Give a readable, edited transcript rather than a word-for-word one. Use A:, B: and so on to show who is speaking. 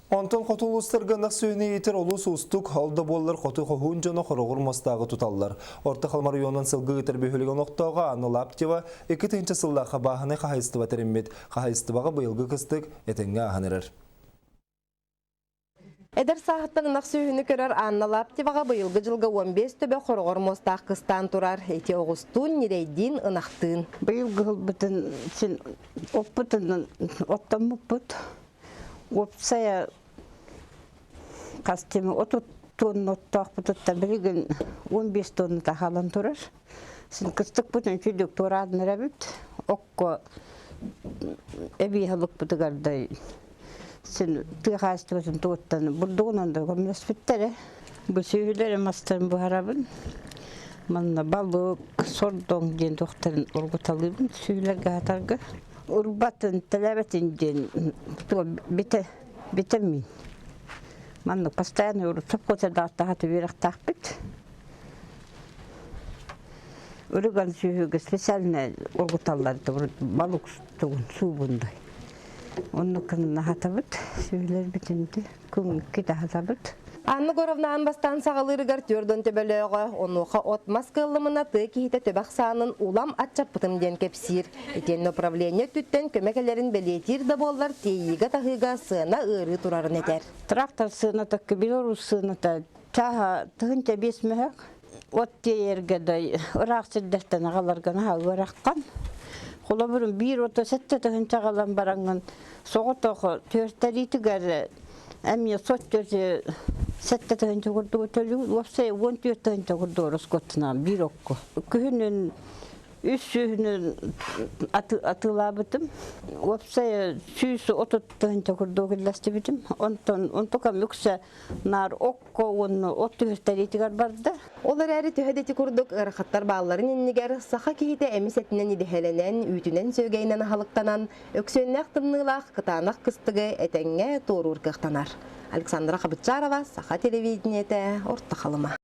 A: Онтон хоту улуустарга ынах сүөһүнү иитэр олус уустук, ол да буоллар хоту хоһуун дьоно хороҕор муостааҕы туталлар. Орто Халыма оройуонун сылгы ыытар бөһүөлэгин олохтооҕо Анна Лаптева 2000 сыллаахха бааһынай хаһаайыстыба тэриммит. Хаһаайыстыбаҕа быйылгы кыстык этэҥҥэ ааһан эрэр.
B: Эдэр сааһыттан ынах сүөһүнү көрөр Анна Лаптеваҕа быйылгы дьылга 15 төбө хороҕор муостаах кыстаан турар. Ити оҕустуун, ньирэйдиин, ынахтыын.
C: Быйыл кыһылбытын син оппутун оттоммуппут. Уопсайа хас тими 30 тонна оттоохпутуттан билигин 15 тонна тахалан турар. Син кыстыкпытын үчүгдүк туораан эрэбит. Окко эбии аһылыкпытыгар да син тыа хаһаайыстыбатын тугуттан бурдугунан да көмөлөспүттэрэ. Бу сүөһүлэри мастарын буһарабын. Манна балык, сордоҥ диэн туохтарын ургуталыыбын сүөһүлэргэ аһатарга. Урбатын, тэлэбэтин диэн битэ битэммин. Маннык постоянно урут сопхуосардаахтаахаты үөрэхтээхпит. Үрүгэн сүөһүгэ специально ургуталлар балык тугун суубундай. Оннук гынан аһатабыт, сүөһүлэрбитин күн аһатабыт.
B: Анна Горовна аан бастаан саҕалыырыгар түөрт төбөлөөҕө, онуоха от-мас кыаллымына тыа киһитэ төбө ахсаанын улам аччаппытым диэн кэпсиир. Итиэннэ управление өттүттэн көмө кэлэрин бэлиэтиир да буоллар, тиэйиигэ-таһыыга сыана ыарыы турарын этэр.
C: Трактор сыаната, Беларусь сыаната чааһа 1005 мөһөк. От тиэйэргэ да ыраах сирдэртэн аҕаларга наһаа ыараххан. Холобурун биир ото сэттэ тыһыынча аҕалан бараҥҥын соҕотох түөртэриитигэр эмиэ соччо сэттэ тыһыынча курдугу төлүүр, уопсай 14 тыһыынча курдук ороскуоттанан биир окко. Күһүнүн үс сүүһүнэн атыылаабытым. Уопсай 130 тыһыынча курдук үллэстибитим. Онтон онтукам үксэ наар окко уонна от түһэртэриитигэр барда.
B: Ол эрээри төһө да ити курдук ыарахаттар баалларын иннигэр саха киһитэ эмис этинэн идэһэлэнэн, үүтүнэн сүөгэйинэн аһылыктанан, өксүөннээх тымныылаах кытаанах кыстыгы этэҥҥэ туоруур кыахтанар. Александра Хабытчарова, Саха телевидениетэ, Орто Халыма.